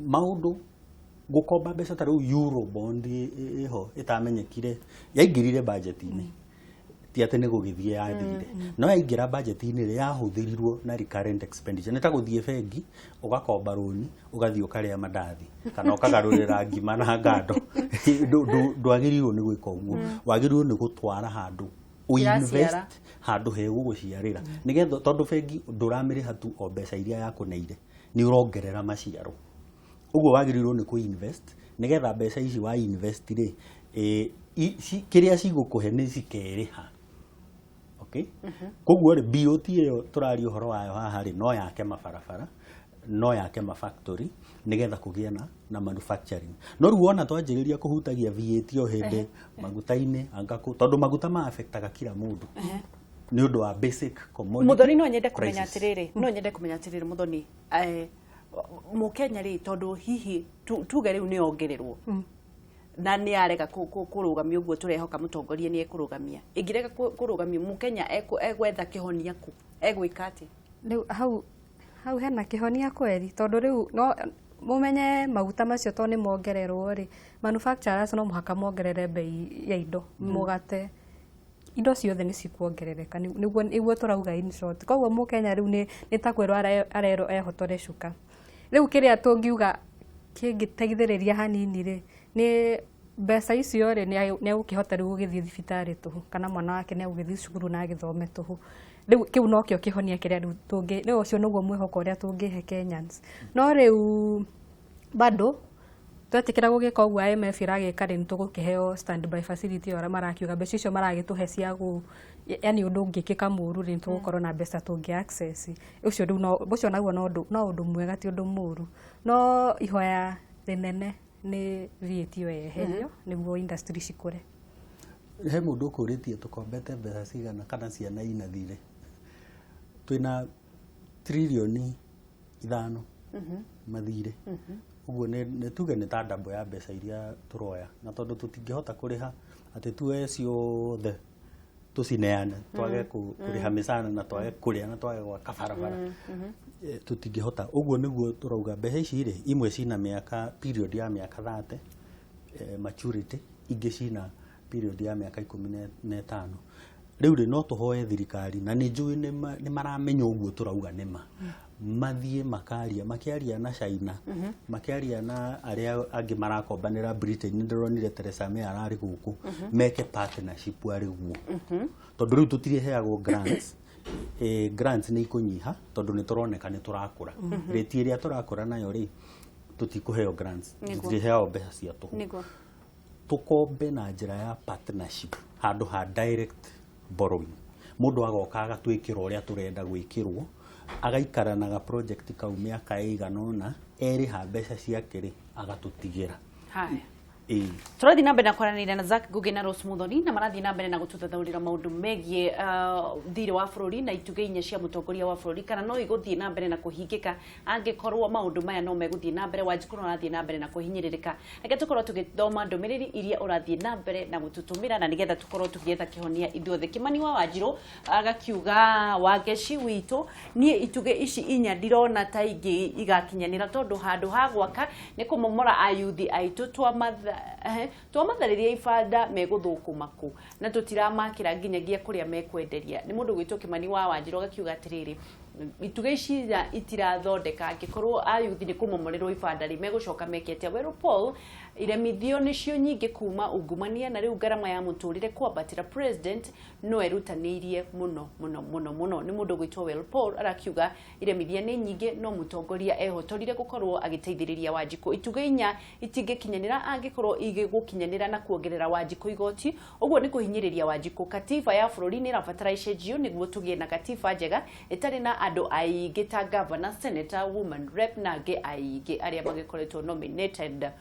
maũndũ gũkomba mbeca ta rĩu euro bond ĩho ĩtamenyekire yaingĩrire budget-inĩ. Ti atĩ nĩ gũgĩthiĩ yathire, no yaingĩra budget-inĩ rĩ, yahũthĩrirwo na recurrent expenditure. Nĩ ta gũthiĩ bengi ũgakomba rũni, ũgathiĩ ũkarĩa mandathi kana ũkagarũrĩra ngima na ngando. Ndwagĩrĩirwo nĩ gwĩka ũguo. Wagĩrĩirwo nĩ gũtwara handũ Iraciara. Ũinvest handũ hegũgũciarĩra, nĩgetha tondũ bengi ndũramĩrĩha tu o mbeca iria yakũneire, nĩ ũrongerera maciaro. Ũguo wagĩrĩirwo nĩ kũ-invest, nĩgetha mbeca ici wa invest rĩ, kĩrĩa cigũkũhe nĩ cikerĩha. Okay, koguo rĩ, BOT ĩyo tũraria ũhoro wayo haha rĩ, no yake mabarabara, no yake mafactory, nĩgetha kũgĩe na manufacturing. No rĩu wona twanjĩrĩria kũhutagia VAT o hĩndĩ maguta-inĩ, anga kũ, tondũ maguta ma affectaga kila mũndũ nĩ ũndũ wa basic commodity Muthoni, no nyende kũmenya prices. Atiriri, no nyende kũmenya atiriri, Muthoni, Mũkenya rĩ, tondũ hihi tuge rĩu nĩ ongererwo na nĩ arega kũrũgamia ũguo tũrehoka mũtongoria nĩ ekũrũgamia, ĩngĩrega kũrũgamio, Mũkenya egwetha kĩhonia kũ? Egwĩka atĩa? Rĩu hau hena kĩhonia kweri, tondũ rĩu no mũmenye maguta macio to nĩ mongererwo rĩ, manufacturers no mũhaka mongerere bei ya indo, mũgate, indo ciothe nĩ cikuongerereka. Nĩguo tũrauga in short. Koguo mũkenya rĩu nĩ ta kwĩrwo arerwo ehotore cuka. Rĩu kĩrĩa tũngiuga kĩngĩteithĩrĩria hanini rĩ, nĩ mbeca icio rĩ, nĩ egũkĩhota rĩu gũgĩthiĩ thibitarĩ tũhũ, kana mwana wake nĩ egũgĩthiĩ cukuru na agĩthome tũhũ. Rĩu kĩu nokĩo kĩhonia kĩrĩa rĩu tũngĩ, rĩu ũcio nĩguo mwĩhoko ũrĩa tũngĩhe Kenyans. No rĩu bado twetĩkĩra gũgĩka ũguo IMF ĩragĩka rĩ, nĩ tũgũkĩheo standby facility ĩyo marakiuga, mbeca icio maragĩtũhe cia gũ, yani ũndũ ũngĩkĩka mũru rĩ, nĩ tũgũkorwo na mbeca tũngĩ access. Ũcio rĩu no ũcio naguo no ũndũ mwega, ti ũndũ mũru. No ihoya rĩnene nĩ VAT ĩyo yeherio nĩguo industry cikũre. He mũndũ ũkũrĩtie tũkombete mbeca cigana kana ciana ina thirĩ. Twĩna 5 tririoni mathirĩ. Ũguo nĩ tuge nĩ ta ndambo ya mbeca iria tũroya, na tondũ tũtingĩhota kũrĩha atĩ tuoe ciothe tũcineane, twage kũrĩha mĩcara na twage kũrĩa na twage gwaka barabara, tũtingĩhota. Ũguo nĩguo tũrauga mbeca ici rĩ, imwe cina mĩaka, period ya mĩaka 30 maturity, ingĩ cina period ya mĩaka 15. Rĩu rĩ, no tũhoe thirikari, na nĩ njũĩ nĩ maramenya ũguo tũrauga, nĩma mathiĩ makaria, makĩaria na China, makĩaria na arĩa angĩ marakombanĩra Britain. Nĩ ndĩronire Theresa May ararĩ gũkũ, meke partnership arĩ guo, tondũ rĩu tũtirĩheagwo grants. Grants nĩ ikũnyiha tondũ nĩ tũroneka nĩ tũrakũra. Rate ĩrĩa tũrakũra nayo rĩ, tũtikũheo grants, tũtirĩheagwo mbeca cia tũhũ. Tũkombe na njĩra ya partnership handũ ha direct borrowing. Mũndũ agoka agatwĩkĩra ũrĩa tũrenda gwĩkĩrwo, agaikara na ga project kau mĩaka ĩigana ũna, erĩha mbeca ciake rĩ, agatũtigĩra. Haya. Ĩĩ. Tũrathiĩ na mbere na kwaranĩria na Zack Ngugi na Rose Muthoni, na marathiĩ na mbere na gũtũthathaũrĩra maũndũ megiĩ thirĩ wa bũrũri na itugĩ inya cia mũtongoria wa bũrũri, kana no igũthiĩ na mbere na kũhingĩka angĩkorwo maũndũ maya no megũthiĩ na mbere. Wanjikũ no arathiĩ na mbere na kũhinyĩrĩrĩka. Reke tũkorwo tũgĩthoma ndũmĩrĩri iria ũrathiĩ na mbere na gũtũtũmĩra, na nĩgetha tũkorwo tũgĩetha kĩhonia ithuothe. Kĩmani wa Wanjirũ agakiuga, "Wangeci witũ, niĩ itugĩ ici inya ndirona ta ingĩ igakinyanĩra, tondũ handũ ha gwaka nĩ kũmomora ayuthi aitũ. Twamatharĩria ibanda megũthũkũma kũ? Na tũtiramakĩra nginyagia kũrĩa mekwenderia." Nĩ mũndũ gwĩtwo Kĩmani wa Wanjirũ agakiuga atĩrĩrĩ, itugĩ ici inya itirathondeka angĩkorwo ayuthi nĩ kũmomorerwo ibanda rĩ, megũcoka meke atĩa? Werũ Paul, "Iremithio nĩcio nyingĩ kuma ungumania, na rĩu ngarama ya mũtũrĩre kwambatĩra. President no erutanĩirie mũno mũno mũno mũno." Nĩ mũndũ gwĩtwo Well Paul arakiuga iremithia nĩ nyingĩ, no mũtongoria ehotorire gũkorwo agĩteithĩrĩria Wanjikũ. Itugĩ inya itingĩkinyanĩra angĩkorwo igĩgũkinyanĩra na kuongerera Wanjikũ igoti, ũguo nĩ kũhinyĩrĩria Wanjikũ. Katiba ya bũrũri nĩ ĩrabatara ĩcenjio nĩguo tũgĩe na katiba njega ĩtarĩ na andũ aingĩ ta governor, senator, woman rep na angĩ aingĩ arĩa magĩkoretwo nominated.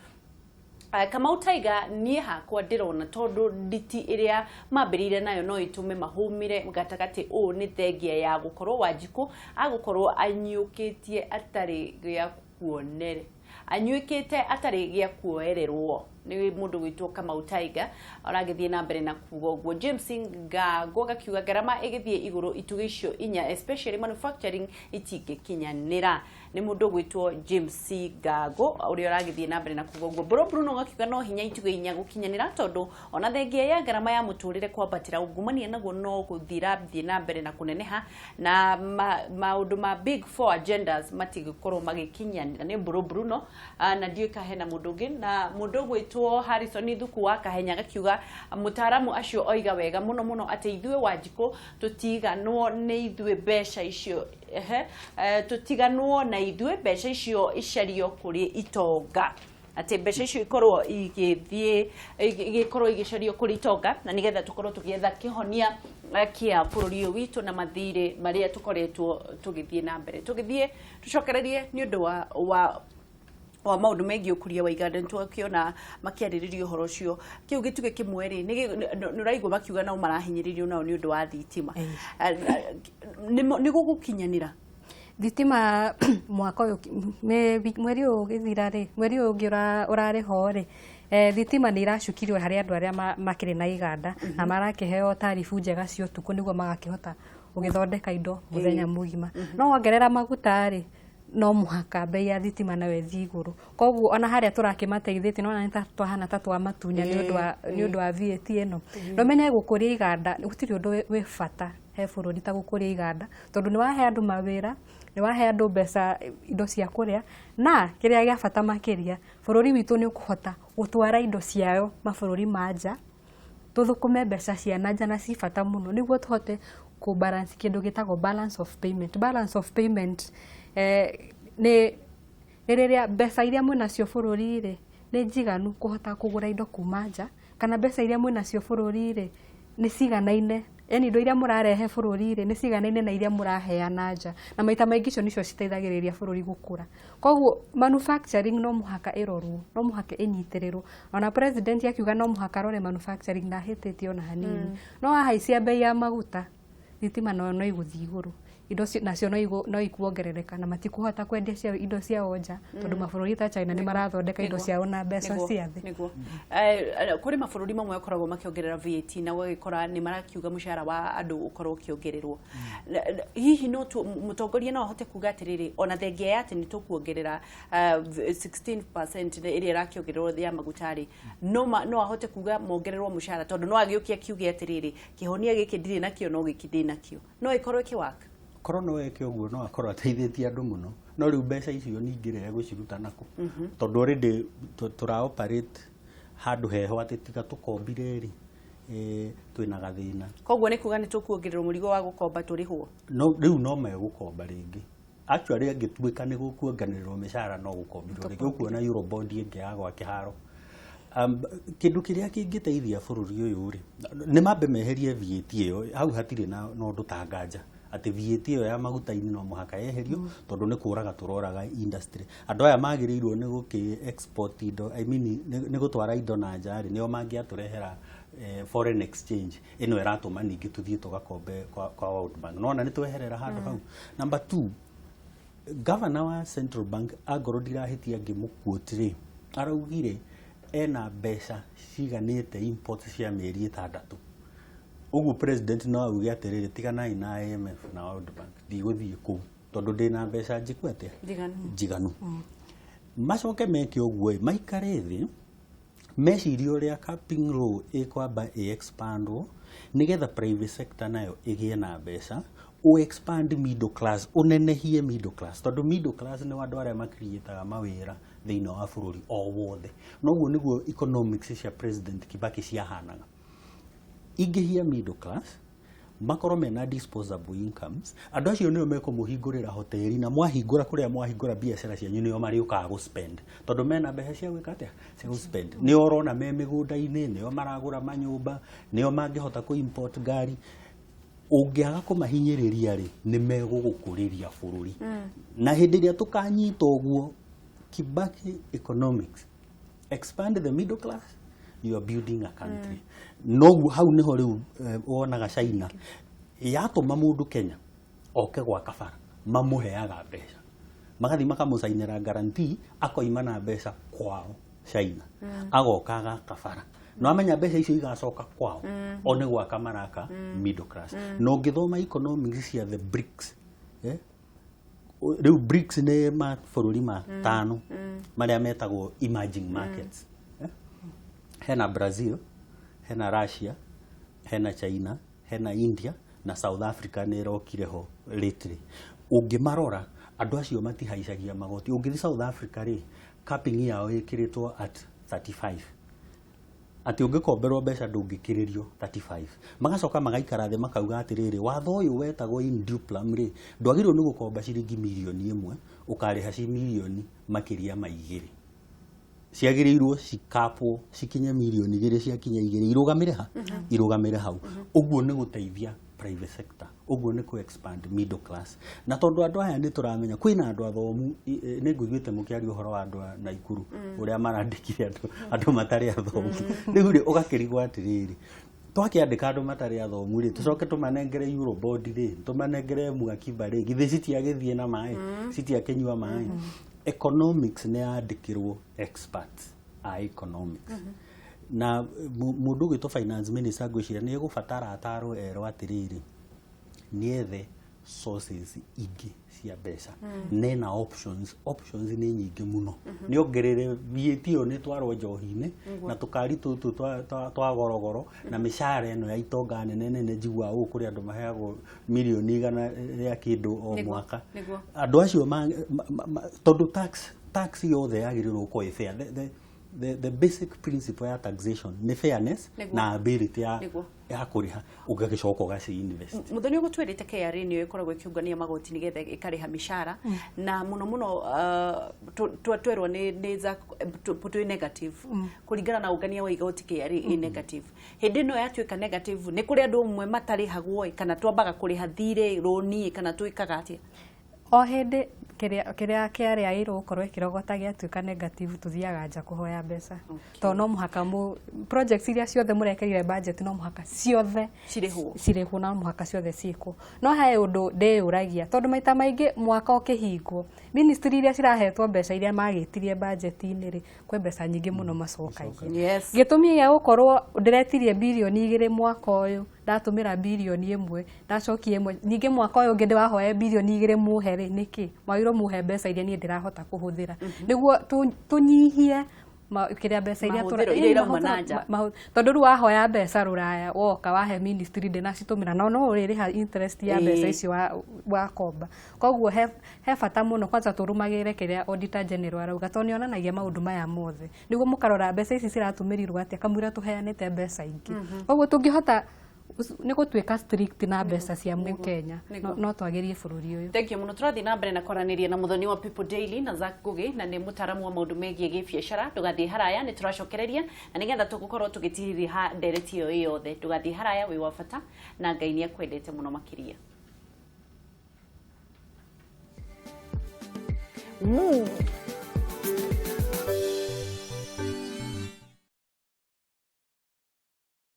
Kamau Tiger, "Niĩ hakwa ndĩrona tondũ nditi ĩrĩa mambĩrĩire nayo no ĩtũme mahũmĩre gatagatĩ. Ũũ nĩ thengia ya gũkorwo Wanjikũ agũkorwo anyũkĩtie atarĩ gĩa kuonere, anyuĩkĩte atarĩ gĩa kuoererwo." Nĩ mũndũ gwĩtwo Kamau Tiger ũragĩthiĩ na mbere na kuga ũguo. James Ngago agakiuga ngarama ĩgĩthiĩ igũrũ, itugĩ icio inya, especially manufacturing, itingĩkinyanĩra. Nĩ mũndũ gwĩtwo James Ngago ũrĩa ũragĩthiĩ na mbere na kuga ũguo. Bro Bruno agakiuga no hinya itugĩ inya gũkinyanĩra, tondũ ona thengia ya ngarama ya mũtũrĩre kwambatĩra, ungumania naguo no gũthiĩ rathiĩ na mbere na kũneneha, na maũndũ ma big four agendas matigũkorwo magĩkinyanĩra. Nĩ Bro Bruno. Na ndiũĩ ka hena mũndũ ũngĩ. Na mũndũ ũgwĩtwo Harrison Thuku wa Kahenya gakiuga mũtaaramu acio oiga wega mũno mũno atĩ ithuĩ Wanjikũ tũtiganwo nĩ ithuĩ mbeca icio, ehe, tũtiganwo na ithuĩ mbeca icio icario kũrĩ itonga, atĩ mbeca icio ikorwo igĩthiĩ, igĩkorwo igĩcario kũrĩ itonga, na nĩgetha tũkorwo tũgĩetha kĩhonia kĩa bũrũri ũyũ witũ na mathirĩ marĩa tũkoretwo tũgĩthiĩ na mbere. Tũgĩthiĩ tũcokererie nĩ ũndũ wa maũndũ megiĩ ũkũria wa iganda, nĩtwakĩona makĩarĩrĩria ũhoro ũcio. Kĩu gĩtugĩ kĩmwe rĩ, nĩ ũraigua makiuga nao marahinyĩrĩrio nao nĩ ũndũ wa thitima. Nĩ gũgũkinyanĩra? Thitima mwaka ũyũ, mweri ũyũ ũgĩthira rĩ, mweri ũyũ ũngĩ ũrarĩ ho rĩ, thitima nĩ iracukirio harĩ andũ arĩa makĩrĩ na iganda na marakĩheo taribu njega cia ũtukũ nĩguo magakĩhota gũgĩthondeka indo mũthenya mũgima. No wongerera maguta rĩ, no mũhaka bei ya thitima nayo ĩthiĩ igũrũ. Koguo ona harĩa tũrakĩmateithĩtie, nĩwona nĩ ta twahana ta twamatunya nĩ ũndũ wa VAT ĩno. Na ũmenye gũkũria iganda gũtirĩ ũndũ wĩ bata he bũrũri ta gũkũria iganda, tondũ nĩ wahe andũ mawĩra, nĩ wahe andũ mbeca, indo cia kũrĩa, na kĩrĩa gĩa bata makĩria, bũrũri witũ nĩ ũkũhota gũtwara indo ciayo mabũrũri ma nja, tũthũkũme mbeca cia na nja, na ci bata mũno nĩguo tũhote kũ balance kĩndũ gĩtagwo balance of payment. Balance of payment nĩ rĩrĩa mbeca iria mwĩnacio bũrũri rĩ, nĩ njiganu kũhota kũgũra indo kuma nja, kana mbeca iria mwĩnacio bũrũri rĩ, nĩ ciganaine, yani indo iria mũrarehe bũrũri rĩ, nĩ ciganaine na iria mũraheana nja. Na maita maingĩ icio nĩcio citeithagĩrĩria bũrũri gũkũra. Koguo manufacturing no mũhaka ĩrorwo, no mũhaka ĩnyitĩrĩrwo. Ona president akiuga no mũhaka arore manufacturing, na ahĩtĩtie ona hanini. No wahaicia bei ya maguta, thitima nayo no igũthiĩ igũrũ, indo nacio no ikuongerereka, na matikũhota kwendia ciao indo ciao nja, tondũ mabũrũri ta China nĩ marathondeka indo ciao na mbeca cia thĩ. Nĩguo. Kũrĩ mabũrũri mamwe makoragwo makĩongerera VAT na ũgagĩkora nĩ marakiuga mũcara wa andũ ũkorwo ũkĩongererwo. Hihi no mũtongoria no ahote kuga atĩrĩrĩ, ona thengia ya atĩ nĩ tũkuongerera 16% ĩrĩa ĩrakĩongererwo ya maguta rĩ, no ahote kuga mongererwo mũcara, tondũ no agĩũke akiuge atĩrĩrĩ, kĩhonia gĩkĩ ndirĩ nakĩo, no gĩkĩ ndĩ nakĩo, no ĩkorwo ĩkĩwaka? Korwo no eke ũguo, no akorwo ateithĩtie andũ mũno. No rĩu mbeca icio ningĩ rĩ, egũciruta nakũ? Tondũ already tũra operate handũ heho atĩ tiga tũkombire rĩ, twĩna gathĩna. Koguo nĩ kuga nĩ tũkuongererwo mũrigo wa gũkomba tũrĩhwo? No rĩu no megũkomba rĩngĩ. Actually, angĩtuĩka nĩ gũkuongererwo mĩcara, no gũkombirwo rĩngĩ, ũkuona eurobond ĩngĩ ya gwa kĩharo. Kĩndũ kĩrĩa kĩngĩteithia bũrũri ũyũ rĩ, nĩ mambe meherie VAT ĩyo. Hau hatirĩ na ũndũ ta nganja atĩ VAT ĩyo ya maguta-inĩ no mũhaka yeherio, tondũ nĩ kũraga tũroraga industry. Andũ aya magĩrĩirwo nĩ gũkĩ export indo, I mean, nĩ gũtwara indo na nja rĩ, nĩo mangĩatũrehera foreign exchange ĩno ĩratũma ningĩ tũthiĩ tũgakombe kwa World Bank. Nona nĩ tweherera handũ hau. Number two, governor wa central bank, angorwo ndirahĩtia ngĩmũquote rĩ, araugire ena mbeca ciganĩte import cia mĩeri 6. Ũguo president no auge atĩrĩrĩ, tiganai na IMF na World Bank, ndigũthiĩ kũu tondũ ndĩna mbeca njiku atĩa? Njiganu. Njiganu. Macoke meke ũguo ĩ, maikare thĩ mecirie ũrĩa capping law ĩkwamba ĩ expandwo nĩgetha private sector nayo ĩgĩe na mbeca, ũ expand middle class, ũnenehie middle class, tondũ middle class nĩ andũ arĩa makiriĩtaga mawĩra thĩinĩ wa bũrũri o wothe. Noguo nĩguo economics cia President Kibaki ciahanaga. Ingĩhia middle class, makorwo mena disposable incomes, andũ acio nĩo mekũmũhingũrĩra hoteli, na mwahingũra kũrĩa mwahingũra biacara cianyu, nĩo marĩũkaga gũspend, tondũ mena mbeca cia gwĩka atĩa? Cia gũspend. Nĩo ũrona me mĩgũnda-inĩ, nĩo maragũra manyũmba, nĩo mangĩhota kũ import ngari. Ũngĩaga kũmahinyĩrĩria rĩ, nĩ megũgũkũrĩria bũrũri. Na hĩndĩ ĩrĩa tũkanyita ũguo Kibaki economics, expand the middle class, you are building a country. Noguo hau niho rĩu wonaga China yatũma mũndũ Kenya oke gwaka bara, mamũheaga mbeca, magathiĩ makamũcainĩra guarantee, akoima na mbeca kwao. China agoka agaka bara no amenya mbeca icio igacoka kwao o nĩ gwaka maraka middle class. Na ũngĩthoma economics cia the BRICS, rĩu BRICS nĩ mabũrũri matano marĩa metagwo emerging markets. Hena Brazil, hena Russia, hena China, hena India na South Africa nĩ ĩrokire ho lately. Ũngĩmarora andũ acio matihaicagia magoti. Ũngĩthiĩ South Africa rĩ, capping yao ĩkĩrĩtwo at 35, atĩ ũngĩkomberwo mbeca ndũngĩkĩrĩrio 35. Magacoka magaikara thĩ makauga atĩrĩrĩ, watho ũyũ wetagwo in duplum rĩ, ndwagĩrĩirwo nĩ gũkomba ciringi mirioni 1 ũkarĩha ci mirioni makĩria ma 2, ciagĩrĩirwo cikapwo cikinye mirioni 2, ciakinya 2 irũgamĩre ha irũgamĩre hau. Ũguo nĩ gũteithia private sector, ũguo nĩ kũ expand middle class. Na tondũ andũ aya nĩ tũramenya kwĩna andũ athomu, nĩ ngũiguĩte mũkĩaria ũhoro wa andũ a Naikuru ũrĩa marandĩkire andũ matarĩ athomu. Rĩu rĩ, ũgakĩrigwo atĩrĩrĩ, twakĩandĩka andũ matarĩ athomu rĩ, tũcoke tũmanengere Eurobond rĩ, tũmanengere Mwakiba rĩ, githĩ citiagĩthiĩ na maĩ, citiakĩnyua maĩ? Economics nĩ yandĩkĩrwo experts a economics, na mũndũ ũgwĩtwo finance minister ngwĩciria nĩ egũbatara atarwo erwo atĩrĩrĩ, nĩethe sources ingĩ cia mbeca nena options. Options nĩ nyingĩ mũno, nĩ ongerere VAT ĩyo, nĩ twarwo njohi-inĩ na tũkari tũtũ twa gorogoro na mĩcara ĩno ya itonga nene nene. Njiguaga ũũ kũrĩ andũ maheagwo mirioni 100 rĩa kĩndũ o mwaka. Andũ acio tondũ tax yothe yagĩrĩirwo gũkorwo ĩ fair. The basic principle ya taxation nĩ fairness na ability ya ya kũrĩha, ũgagĩcoka ũgaci invest. Muthoni, ũgũtwĩrĩte KRA nĩyo ĩkoragwo ĩkĩũngania magoti nĩgetha ĩkarĩha mĩcara, na mũno mũno twerwo nĩ twĩ negative kũringana na ũngania wa igoti. KRA ĩ negative. Hĩndĩ ĩno yatuĩka negative, nĩ kũrĩ andũ amwe matarĩhagwo ĩ, kana twambaga kũrĩha thirĩ rũni, kana twĩkaga atĩa? O hĩndĩ kĩrĩa KRA yagĩrĩirwo gũkorwo ĩkĩrogota gĩatuĩka negative, tũthiaga nja kũhoya mbeca, tondũ no mũhaka projects iria ciothe mũrekerire budget, no mũhaka ciothe cirĩhwo. Cirĩhwo, no mũhaka ciothe ciĩkwo. No he ũndũ ndĩyũragia, tondũ maita maingĩ mwaka ũkĩhingwo, ministry iria cirahetwo mbeca iria magĩtirie budget-inĩ rĩ, kwĩ mbeca nyingĩ mũno macokagia. Gĩtũmi gĩa gũkorwo ndĩretirie birioni 2 mwaka ũyũ, ndatũmĩra birioni 1, ndacokia 1, ningĩ mwaka ũyũ ũngĩ ndĩrahoya birioni 2 mũhe rĩ, nĩkĩ mwagĩrĩirwo mũhe mbeca iria niĩ ndĩrahota kũhũthĩra nĩguo tũnyihie kĩrĩa mbeca iria Mahũthĩro iria irauma na nja. Tondũ rĩu wahoya mbeca rũraya, woka wahe ministry, ndĩnacitũmĩra, no no ũrĩrĩha interest ya mbeca icio wakomba. Koguo he bata mũno kwanza tũrũmagĩrĩre kĩrĩa Auditor General arauga, tondũ nĩ onanagia maũndũ maya mothe nĩguo mũkarora mbeca ici ciratũmĩrirwo atĩa kamũira tũheanĩte mbeca ingĩ. Koguo tũngĩhota nĩ gũtuĩka strict na mbeca cia mũkenya, no twagĩrie bũrũri ũyũ. Thank you mũno. Tũrathiĩ na mbere na kwaranĩria na Muthoni wa People Daily na Zack Ngugi, na nĩ mũtaaramu wa maũndũ megiĩ gĩbiacara. Ndũgathiĩ haraya, nĩ tũracokereria na nĩgetha tũgũkorwo tũgĩtiririha ndereti ĩyo ĩ yothe. Ndũgathiĩ haraya, wĩ wa bata na Ngai nĩ akwendete mũno makĩria.